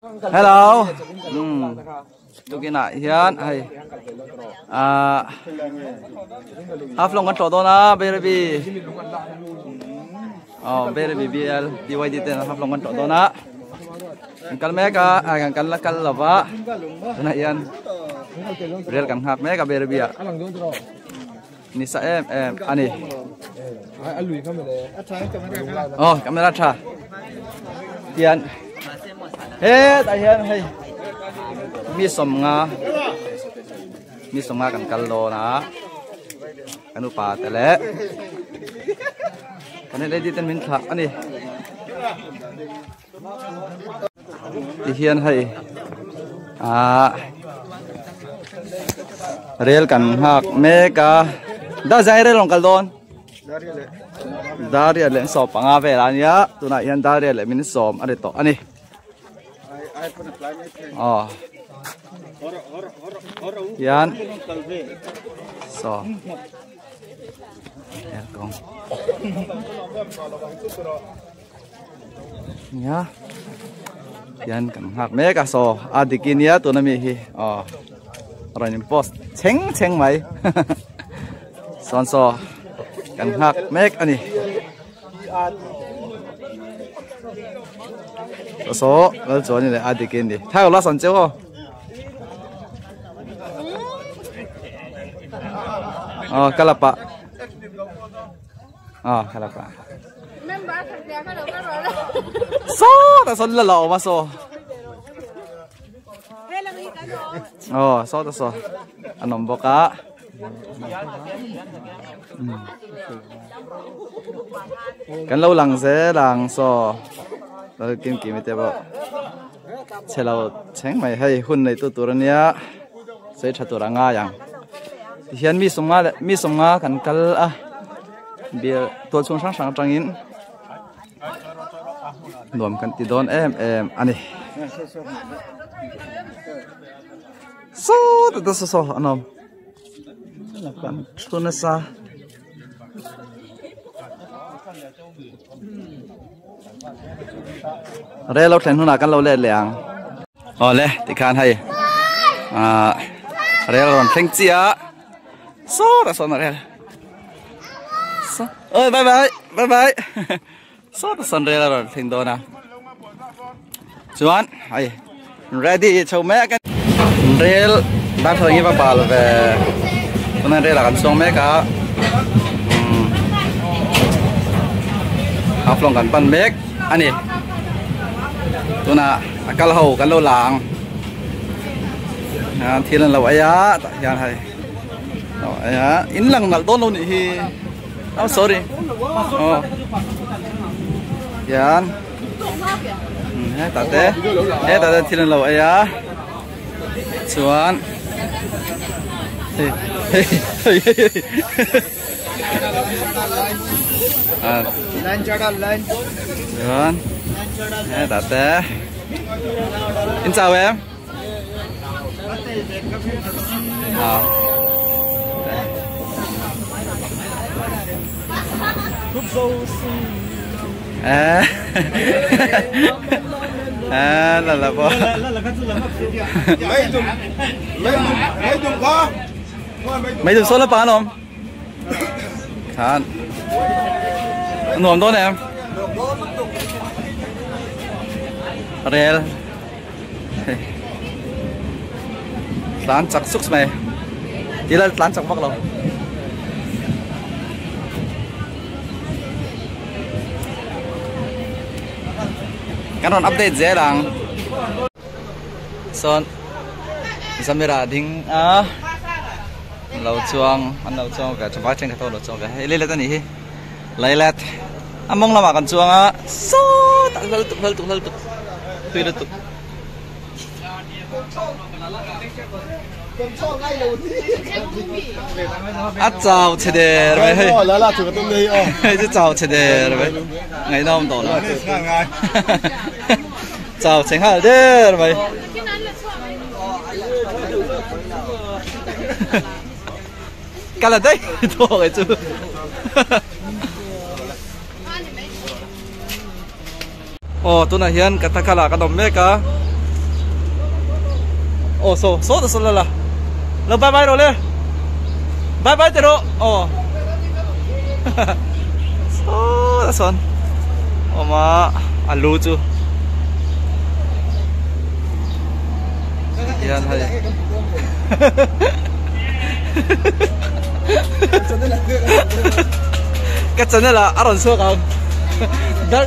Hello. Um. Tukinah hian hei ah Haflong kan tlawh dawn a Bairabi oh Bairabi BL TYD ten Haflong kan tlawh dawn a kan kal mek a ah kan kal la kal lo va tunah hian rel kan nghak mek a Bairabi ah ni sa em em a ni oh camera tha tian hetah hian hei mi sawmnga mi sawmnga kan kal dawn a kan upa te leh kan lady ten min thlah a ni Tihian hei ah rel kan nghak mek a da zai rel rawn kal dawn dar riat leh sawm panga vel a nia tunah hian dar riat leh min sawm a ni tawh a ni aw hian saw aircon nia hian kan nghak mek a saw a dik i nia tuna mi hi aw rawn in post chheng chheng mai sawn saw kan nghak mek a ni saw lal chuan ni leh a dik i ni thai la san cheu aw aw kalapa Ờ, khá là quả. Số, ta số là lẩu mà số. Ờ, số ta số. Anh nằm bọc á. Kan lâu lằng sẽ lằng so. Rồi kim kim te bo. Che lo cheng mai hei hun nei tu tur ania. Sei tha tur anga yang. Tihian mi sawmnga leh mi sawmnga kan kal a bial tual chhung hrang hrang atangin nuam kan ti dawn em em a ni. Saw ta saw saw an awm an thu nasa. Rel lo thlen hunah kan lo let leh ang. Awle tikhan hei ah rel rawn thleng chiah a sawtah sawn a rel saw oi bye bye bye bye sawtah sawn rel a rawn thleng dawn a chuan hei ready chho mek a rel darthlalang hi va bal ve tunah rel ah kan chuang mek a umm haflong kan pan mek a ni tunah a kal ho kan lo la ang thil an lo ei a tah hian hei lo ei a in lang nalh dawn lo nih hi oh sorry oh hian hetah te hetah te thil an lo ei a chuan hei hei hei hei chuan hetah te in chau em à à là là bo mấy chục số là bán không khán nuam dawn em rel tlan chak suk mai tila tlan chak vak lo kan rawn update zel ang sawn Zamira ding a lo chuang an lo chuang ve vai thenkhat ho lo chuang ve hei leilet a nih hi leilet a mawng lamah kan chuang a sawtah hlal tuk hlal tuk hlal tuk thui lutuk. A chau chhe der mai hei hei chu chau chhe der mai ngaihnawm tawh lo chau chhe nghal der mai ka la daih tawh kei chu aw tunah hian Kathakala kan awm mek a. Aw saw saw ta saw la la. Lo bye bye rawh le. Bye bye teh rawh. Aw. Saw ta sawn. Awm a a lu chu. Hian hei. Ka channel ah a rawn chhuak ang. Dar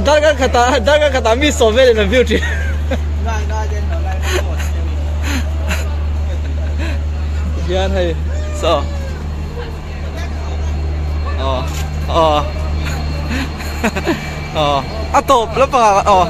darkar khatah darkar khatah mi sawm velin an view thin. Hian hei saw aw aw aw a tawp lampangah aw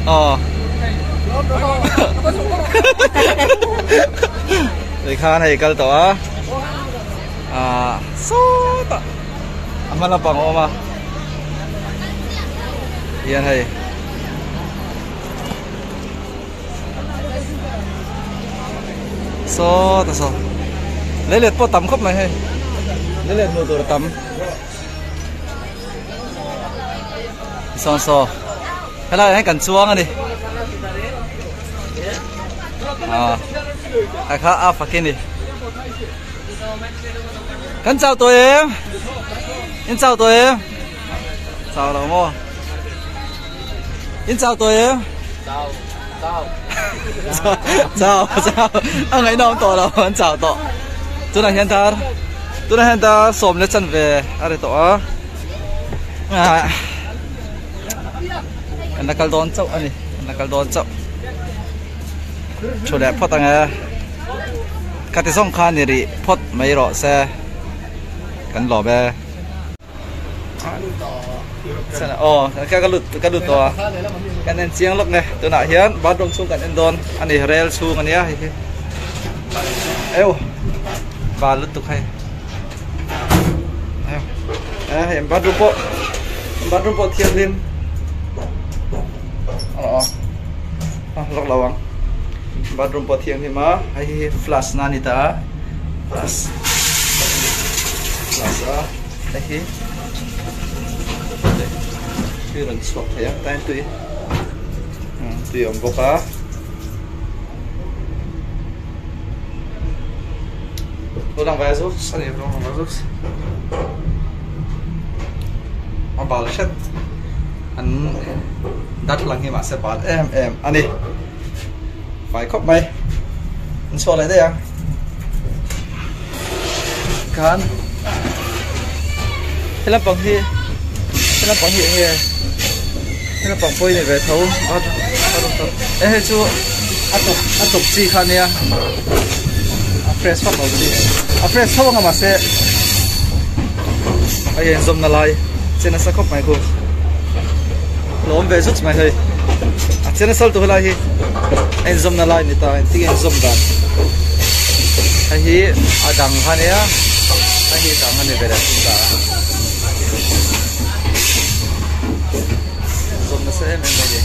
aw tikhan hei kal tawh a ah sawtah a hma lampang a awm a hian hei sawtah saw leilet pawh tam khawp mai hei leilet hmuh tur a tam sawn saw helaiah hian kan chuang a ni ah a kha a fak hi a ni kan chau tawh em in chau tawh em chau lo maw in chau tawh em chau chau chau chau a ngaihnawm tawh lo an chau tawh tunah hian dar tunah hian dar sawm leh chanve a ri tawh a ah kan la kal dawn chauh a ni kan la kal dawn chauh thu leh phawt ang e khati zawng kha ni rih phawt mai rawh se kan lawm e aw ka lut ka lut tawh a kan en chiang lawk nge tunah hian bathroom chhung kan en dawn a ni rel chhung a nia hei hi eu bal lutuk hei Eh, hei bathroom pawh bathroom pawh thianghlim aw a lawk lo ang bathroom pawh thianghlim a hei hi flush na a ni ta a flush flush a hei hi tui rawn chhuak thei a tlai tui tui a awm bawk a. Tulang vai zuk a ni tulang vai zuk a bal hret an darthlalang hi mahse bal em em a ni fai khawp mai an chhuak leh daih ang khan he lampang hi he lampang hi eng nge he lampang pawh hi ni ve tho e hei chu a tawp a tawp chi kha ania a fresh vak lo chi a fresh tho anga mahse a in zawm na lai che nasa khawp mai khu lo awm ve zut mai hei a che nasa lutuk helai hi a in zawm na lai ni ta engtin nge in zawm dan hei hi a dang kha ania hei hi dang a ni ve leh thung ta zawm nasa em em mai ni.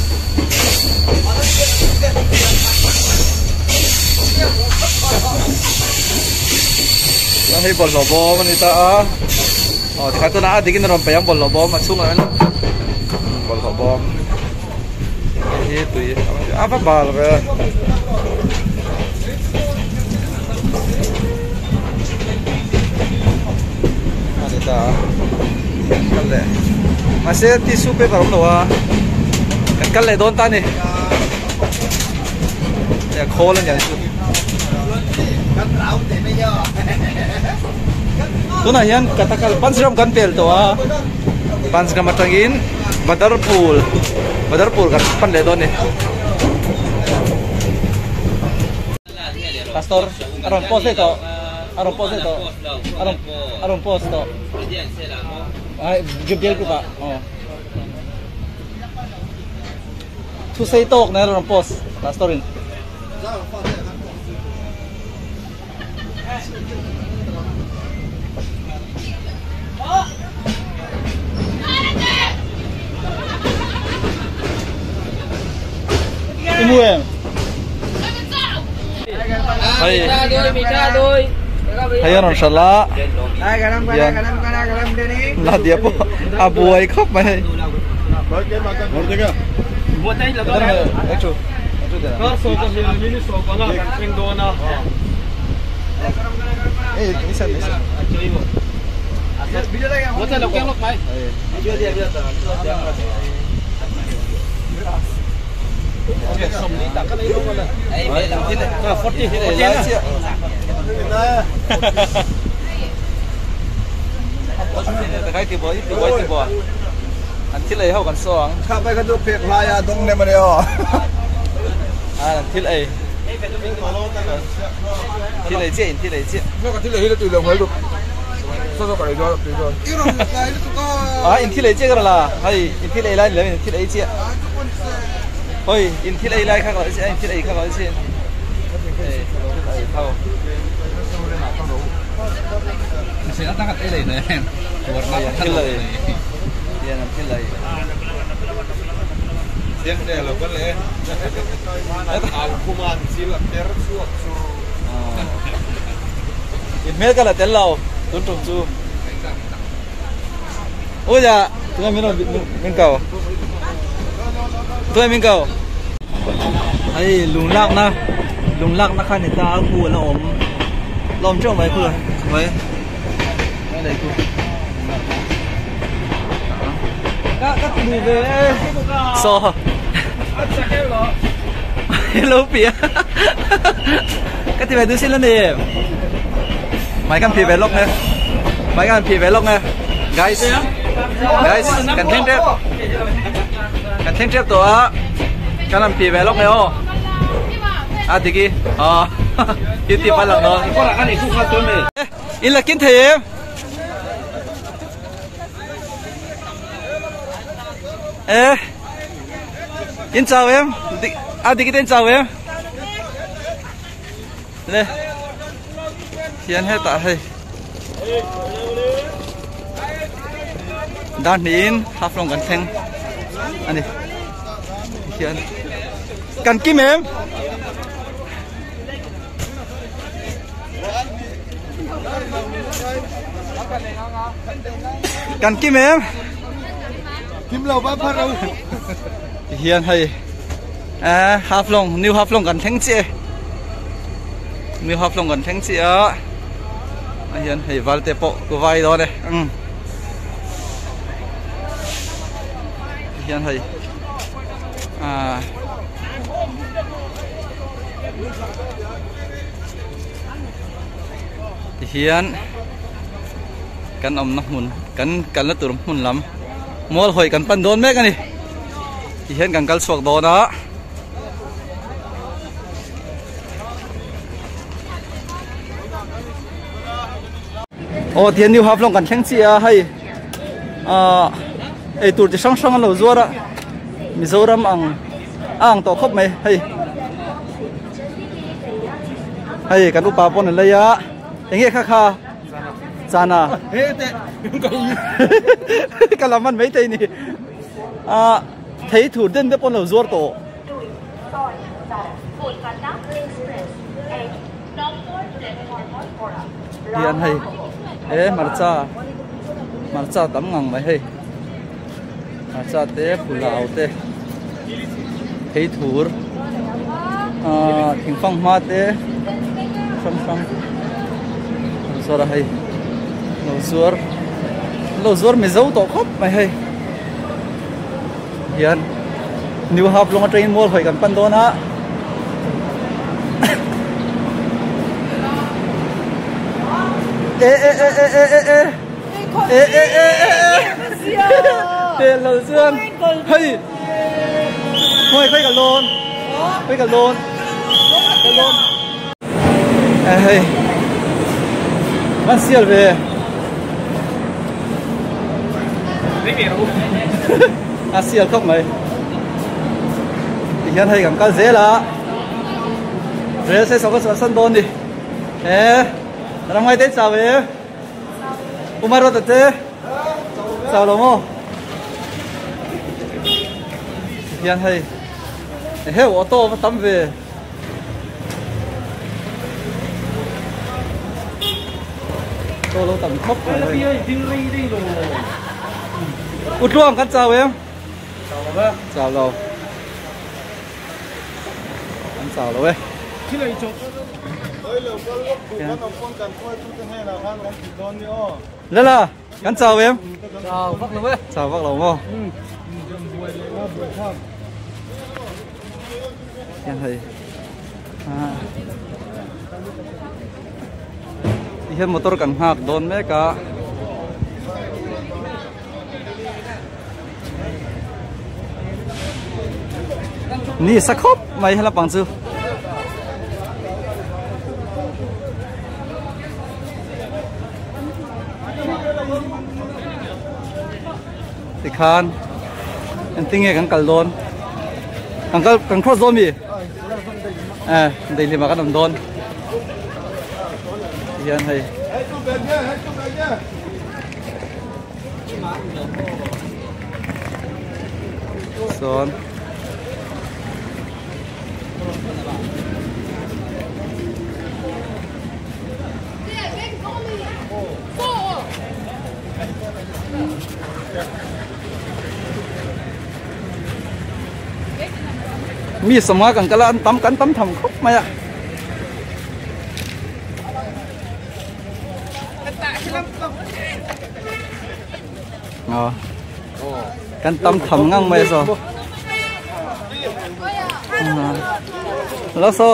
Chuan hei bawlhhlawh bawm a ni ta a aw tikhan tunah a dikin a rawn paih ang bawlhhlawh bawm a chhungah hian bawlhhlawh bawm hei hi tui a va bal ve a ni ta a kal leh mahse tissue paper a awm lo a kan kal leh dawn ta a ni khawl a ni ang chu tunah hian kathakal Panchgram kan pel tawh a Panchgram atangin Badarpur Badarpur kan pan leh dawn a ni Pastor a rawn post daih tawh a rawn post daih tawh a rawn a rawn post tawh ai bial group ah aw thu sei tawk nen a rawn post pastor in. I mu em? Hei hei a rawn hralh a hian Nadia pawh a buai khawp mai hei. An thil ei ho kan saw ang. Kha pai kha chu phek hlai a dawng nem a ni aw. An thil ei. Thil ei chiah in thil ei chiah. Ka thil ei hi la tui lo hmel duk. Saw saw ka ei dawn tui dawn. A in thil ei chiah ka la hei in thil ei lai ni lo in thil ei chiah. Hoi in thil ei lai kha ka lo chiah in thil ei kha ka lo chiah. Thil ei ho. Thil ei. Hian an thil ei. In hmel ka la tel lo tun tum chu. Ui dạ, tụi em min cầu. Tụi em min cầu. Hei lung lak na, lung lak na kha ni ta a khu la awm. La awm teuh mai khu mai. Mai khu. Ka ka ti ve. So. Hello pia. Ka ti ve du sin la ni. Mai kan phi ve lok nè. Mai kan phi ve lok nè. Guys. Guys, kan thleng tep. Kan thleng tep tawh a. Kan han phi ve lok nè aw. A tiki. Ờ. Ti ti pa lang no. In la kin thei em. Ê. In chào em. A tiki ten chào em. Le. Hian hetah hei. Dar hnihin half long kan thleng a ni. Hian kan kim em. Kan kim em. Kim lo ba phar lo. Hian hei half long new half long kan thleng chiah e. New half long kan thleng chiah a. A hian hei valte pawh ku vai dawn e. Um. Hian hei ah tihian kan awmna hmun kan kalna tur hmun lam mual hawi kan pan dawn mek a ni tihian kan kal chhuak dawn a. Aw tihian new half lawng kan thleng chiah a hei ah eitur chi hrang hrang an lo zuar a Mizoram ang a ang tawh khawp mai hei hei kan upa pawn an lei a eng nge kha kha chana ka lam hman maithei ni ah thei thur den te pawn lo zuar tawh. Hian hei he hmarcha hmarcha tam ngang mai hei hmarcha te pulao te phei thur ah thingfang hma te hrang hrang an zuar a hei lo zuar lo zuar mizo tawh khawp mai hei hian new hub lawng atangin mual hawi kan pan dawn a e e e e e e e e e e e e te lo chuan hei khawi khawi ka lawn khawi ka lawn ka lawn e hei kan sial ve A sial khawp mai. Tihian hei kan kal zel a. Rel se sawka chuan san dawn ni. E ramngai te chau e. Umar rota te. Chau lo maw. Tihian hei. Heu auto va tam ve. Tô lo tam khawp mai hei. U Tluang kan chau em? Chau lo. chau lo e. Lala kan chau em? Chau vak lo e. Chau vak lo maw? Hian hei ti hian motor kan nghak dawn mek a. Ni sa khawp mai he lampang chu. Tikhan engtin nge kan kal dawn kan kal kan cross dawn mi eh daihlim ah kan awm dawn tihian hei sawn Mi sawmnga kan kal a an tam kan tam tham khawp mai a. Ờ. Kan tam tham ngang mai so. Lo so.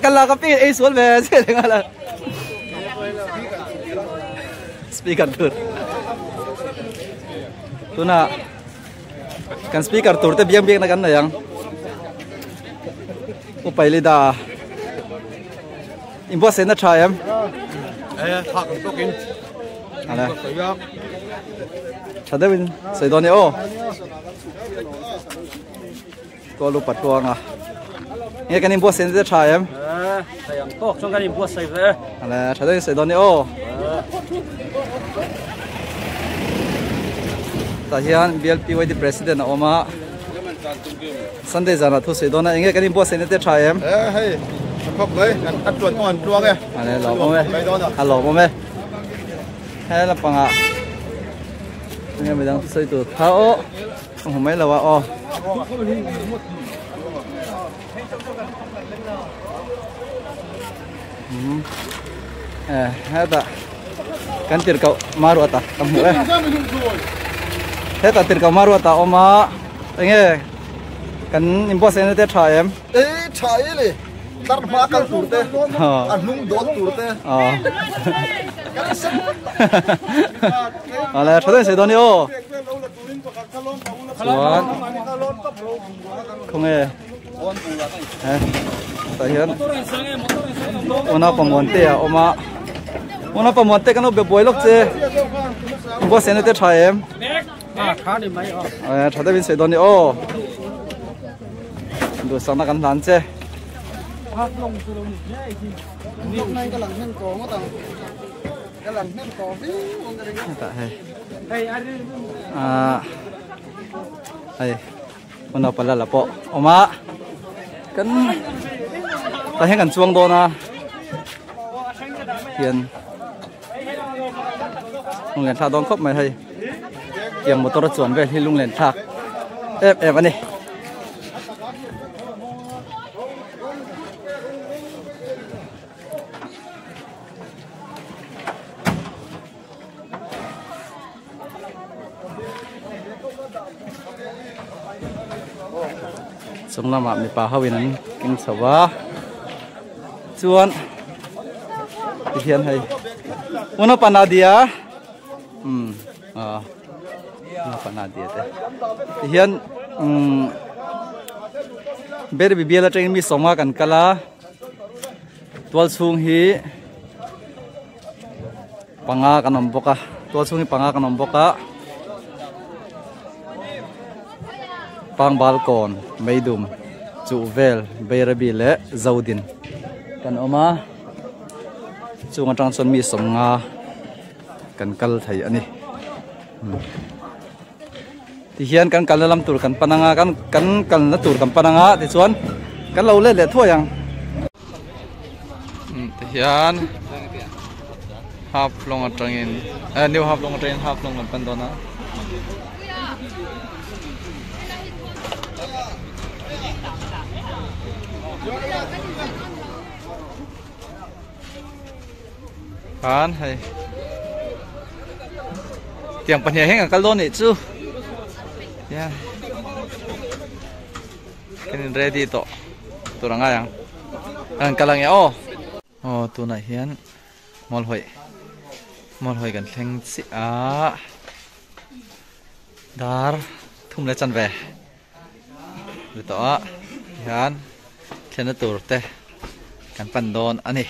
Kan la ka pi ei sual ve che le nga la. Speaker tur. Tuna kan speaker tur te biang biak na kan nei ang. Upai lida. In buatsaih na tha em? Ala. Tha deuhin sawi dawn e aw. Tualu patluanga. Nge kan in buatsaih na te tha em? Thei ang tawk chuan kan in buatsaih ve. Ala tha deuhin sawi dawn e aw. Tah hian BLPYD president a awm a. Sunday zanah thu sawi dawn a enge kan inbuatsaih na te tha em? E hei a khawp mai kan a tuan pawh an tluang e. Ale lawm awm e. A lawm awm e. He lampangah enge midang thu sawi tur kha aw ka hmu mai lo a aw. E hetah kan tirhkoh Maruata ka hmu e. Hetah tirhkoh Maruata a awm a enge kan inbuatsaih na te tha em? E tha e le tlar hma kal tur te a hnung dawt tur te Ale tha dawn sei dawn ni aw. Chuan khawnge tah hian unau pamuan te a awm a unau pamuan te kan lo be buai lawk che buatsaihna te tha em tha deuhin sawi dawn ni aw duhsakna kan hlan che. Hei unau pala la pawh awm a kan tah hian kan chuang dawn a hian lunglen thlak dawn khawp mai hei tiang motor a chuan vel hi lunglen thlak em em a ni. Chung lamah mipa ho in an keng chho a chuan tihian hei unaupa Nadia umm ah unaupa Nadia te tihian umm ber bibial atangin mi sawma kan kal a tual chhung hi. Panga kan awm bawk a tual chhung hi panga kan awm bawk a pangbal kawn meidum chuh vel beirabi leh zodin kan awm a chung atang chuan mi sawmnga kan kal thei a ni tihian kan kalna lam tur kan pan anga kan kan kalna tur kan pan anga tichuan kan lo let leh thuai ang. Tihian half long atangin eh new half long atangin half long kan pan dawn a. Khan hei tiang pahnih ah hian kan kal dawn nih chu hian kan in ready tawh tur a ngai ang kan kal ang e aw aw tunah hian mual hawi mual hawi kan thleng chiah a dar thum leh chanve ni tawh a tihian thlenna tur te kan pan dawn a ni.